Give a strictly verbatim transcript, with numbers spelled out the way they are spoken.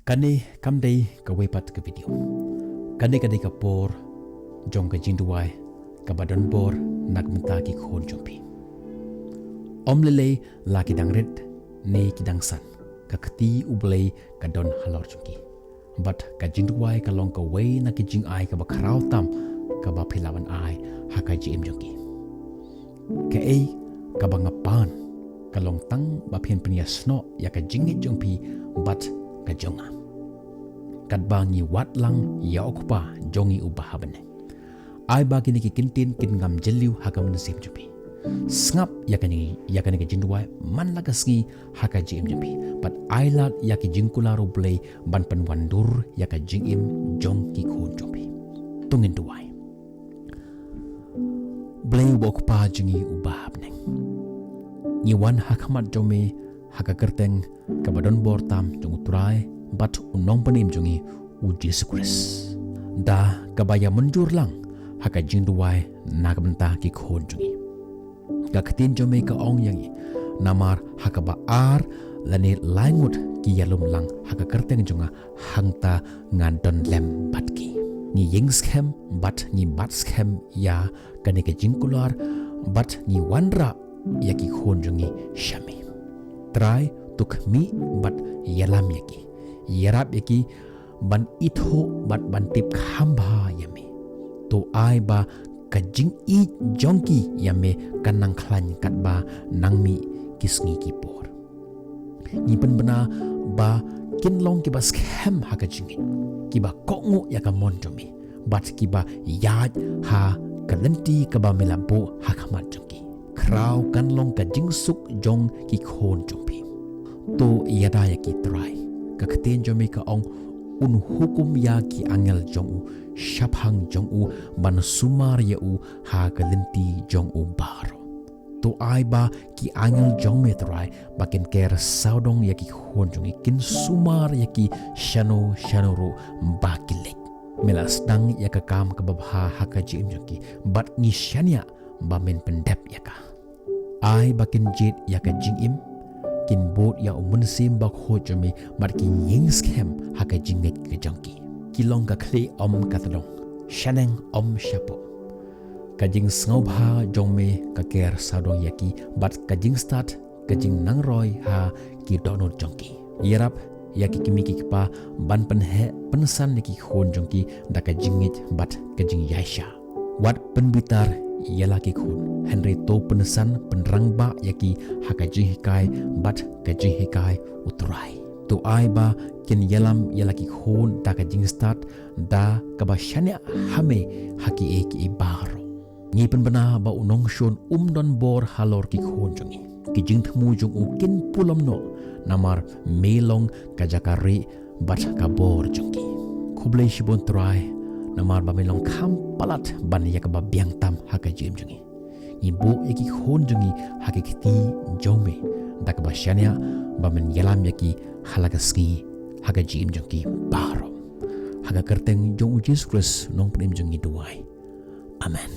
Kane kam dei kawei pat ka video. Kane ka dei ka por jong ka jingduwai kaba don bor na ka bynta ki khun jong phi. Ym lei lei la ki dang rit ne ki dang san, ka kti U Blei ka don halor jong ki. Bad ka jingduwai ka long kawei na ki jingai kaba khraw tam kaba phi lah ban ai ha ka jingim jong ki. Kaei kaba nga pan ka long tang ba phin pynïasnoh ïa ka jingngeit jong phi bad ka jong nga. Katba ngi wad lang ïa U Kpa jong ngi uba ha bneng, ai ba kine ki kyntien kin ngam jylliew ha ka mynsiem jong phi. Sngap ïa kane, ïa kane ka jingduwai man la ka sngi ha ka jingim jong phi. Bad ai lad ïa ki jingkular U Blei ban pynwandur ïa ka jingim jong ki khun jong phi. To ngin duwai. Blei uba U Kpa jong ngi uba ha bneng, ngi wan ha khmat jong me ha ka kyrteng kaba don bor tam jong U Trai bad U Nongpynim jong ngi U Jisu Khrist, da kaba ïa mynjur lang ha ka jingduwai na ka bynta ki khun jong ngi. Ka ktien jong me ka ong ïa ngi, namar ha kaba ar lane lai ngut ki ïalum lang ha ka kyrteng jong nga, hangta nga don lem bad ki. Ngi ïeng skhem bad ngi bat skhem ïa kane ka jingkular bad ngi wanrah ïa ki khun jong ngi sha me. Trai, to khmih bad ïalam ïa ki, ïarap ïa ki ban ithuh bad ban tip kham bha ïa me. To ai ba ka jingïeit jong ki ïa me kan nang khlaiñ katba nang mih ki sngi ki por. Ngi pynbna ba kin long kiba skhem ha ka jingngeit, kiba kohnguh ïa ka mon jong me, bad kiba ïaid ha ka lynti kaba me la buh ha khmat jong ki. Khraw kan long ka jingsuk jong ki khun jong phi. To ïada ïa ki Trai. Ka ktien jong me ka ong, un hukum ïa ki angel jong u shaphang jong u ban sumar ïa u ha ka lynti jong u baroh. To ai ba ki angel jong me Trai ba kin ker sawdong ïa ki khun jong ngi, kin sumar ïa ki shano shano ruh ba ki leit. Me la sdang ïa ka kam kaba bha ha ka jingim jong ki, bad ngi shaniah ba men pyndep ïa ka. Ai ba kin jied ïa ka jingim, kin bud ïa U Mynsiem Bakhuid jong me, bad kin ïeng skhem ha ka jingngeit ka jong ki. Ki long ka khlieh ym ka tdong, shaneng ym shapoh. Ka jingsngewbha jong me ka ker sawdong ïa ki, bad ka jingstad ka jingnangroi ha ki dohnud jong ki. Ïarap ïa ki kmie ki kpa ban pynheh pynsan ïa ki khun jong ki da ka jingngeit bad ka jingïaishah. Wat pynbitar ïa la ki khun, hynrei to pynsan pynrangbah ïa ki ha ka jinghikai bad ka jinghikai U Trai. To ai ba kin ïalam ïa la ki khun da ka jingstad, da kaba shaniah ha me ha kiei kiei baroh. Ngi pynbna ba u nongshun um don bor halor ki khun jong ngi. Ki jingthmu jong u kin pulom noh, namar me long ka jaka rieh bad ka bor jong ki. Khublei shibun Trai, namar ba me long kham palat ban ïa kaba biang tam ha ka jingim jong ngi. Ngi buh ïa ki khun jong ngi ha ki kti jong me, da kaba shaniah ba men ïalam ïa ki ha la ka sngi ha ka jingim jong ki baroh. Ha ka kyrteng jong U Jisu Khrist Nongpynim jong ngi duwai. Amen.